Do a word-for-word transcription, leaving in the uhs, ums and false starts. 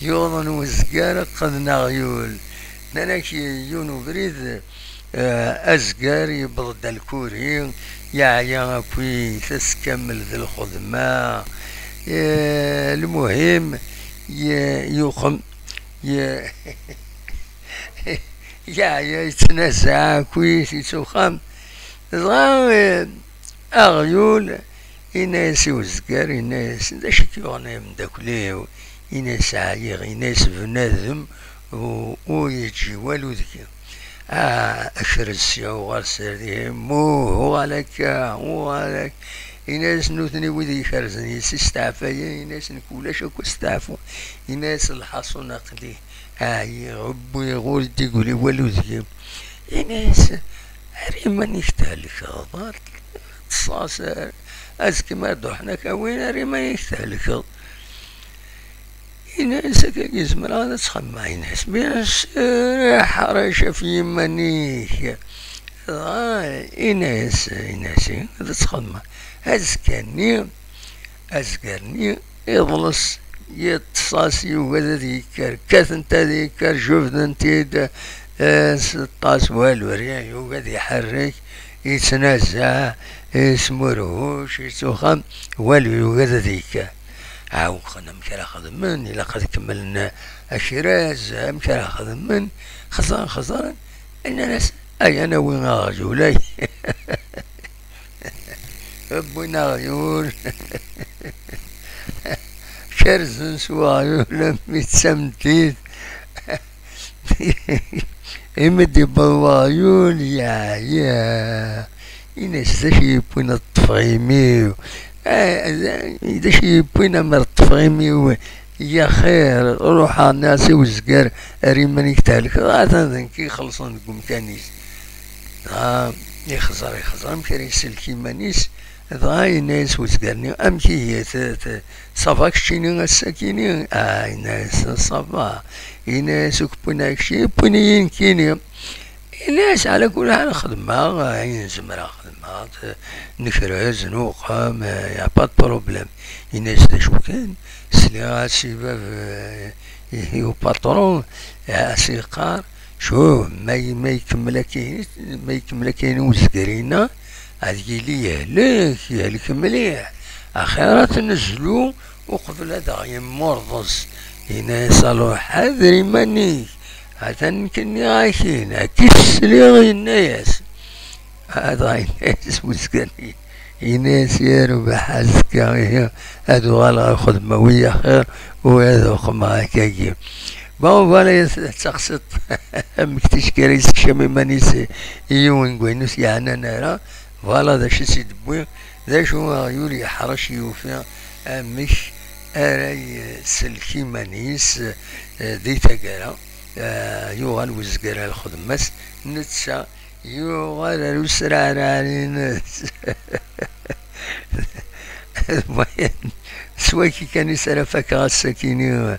Yuḍen uzgar qqden aɣyul. Nnan-ak yiwen ubrid, eh, azgar yewweḍ-d alkuri, yeɛya akkit, ass kamel d lxedma. Eh, lmuhim, ye-, yuxem, ye-, yeɛya, yettnazaɛ akkit, yettuxam. Dɣa, eh, aɣyul, yenna-yas i uzgar, yenna-yas: "D acu i k-yuɣen ay ameddakel-iw?" Yenna-yas: "Ɛyiɣ." Yenna-yas: "Bnadem u-, ur yeǧǧi walu deg-i. Ah, akrez sya, uɣal s ar dihin, muh, uɣal akka, uɣal akka." Yenna-yas: "Nutni wid ikerzen yes-i steɛfayen." Yenna-yas: "Nekk ulac akk asteɛfu." Yenna-yas: "Lḥaṣun, aql-i ɛyiɣ, wwiɣ, ur d-igri walu deg-i." Yenna-yas: "Ar iman-ik thelkeḍ, ar ṭṣas, ar azekka ma d-ruḥen ak-awin, ar iman-ik thelkeḍ." Yenna-yas: "Akkagi zemreɣ ad tt-xemmemeɣ." Yenna-yas: "Bien sûr, ḥrec ɣef yiman-ik." Dɣa yenna-yas, yenna-yas: "Ad tt-xemmemeɣ." Azekka-nni, azger-nni, iḍles, yeṭṭes-as, yugad ad yekker, kkaten-t ad yekker, jubden-t-id, eh, s ṭṭas, walu, rien, yugad iḥerrek, yettnazaɛ, yesmurhuc, yettuxam, walu, yugad ad yekker. Ɛawqen amek ara xedmen, ilaq ad kemmlen akraz, amek ara xedmen, xeẓren, xeẓren, nnan-as: "Aya, nawi aɣyul, ay." Wwin aɣyul. Kerzen s uɣyul am mi d tameddit. Imi d-yewweḍ waɣyul, yeɛya. Ini-as: "D acu yewwin ad ṭṭfeɣ imi-w? Ah, d acu yewwin amer ṭṭfeɣ imi-w? Yaxir, ruḥ, nniɣ-as i uzgar, ar iman-ik thelkeḍ, atan d nekk ixelṣen deg umkan-is." Dɣa ixẓer, ixẓer amek ara isellek iman-is. Dɣa yenna-yas uzgar-nni: "Amek ihi, t-, t-, ça va keččini ass-akini?" Ah, yenna-yas: "Ça va." Yenna-yas: "Ur k-wwin ara keččini, wwin-iyi nekkini." Yenna-yas: "Ɛla kulli ḥal, xedmeɣ ayen zemreɣ xedmeɣ-t, nekrez, nuqem, y a pas de problème." Yenna-yas: "D acu kan, sliɣ-as i bab, eh, i upatron, eh, as-yeqqar, cu, ma y-, ma ikemmel akkin, ma ikemmel akkin uzger-inna, ad yili yehlek, yehlek mliḥ. Axir ad t-nezlu uqbel ad aɣ-yemmurḍes." Yenna-yas: "Aluh, ḥader iman-ik, atan nekk nniɣ-ak-in, akka i s-sliɣ." Yenna-yas, dɣa yenna-yas uzger-nni, yenna-yas: "Yerbeḥ, azekka ihi ad uɣaleɣ ɣer lxedma, wi axir, u ad uqmeɣ akkagi." Bon, voilà, d taxsiṭ amek ticki ara yessekcam iman-is i yiwen n wayen ur t-yeɛnan ara. Voilà d acu i tt-id-wwi, d acu aɣyul yeḥrec, yufi amek ara isellek iman-is, eh, di taggara. Eh, yuɣal uzger ar lxedma-s, netta yuɣal ar usrarrar-ines. S waki kan i s ara fakeɣ ass-akini,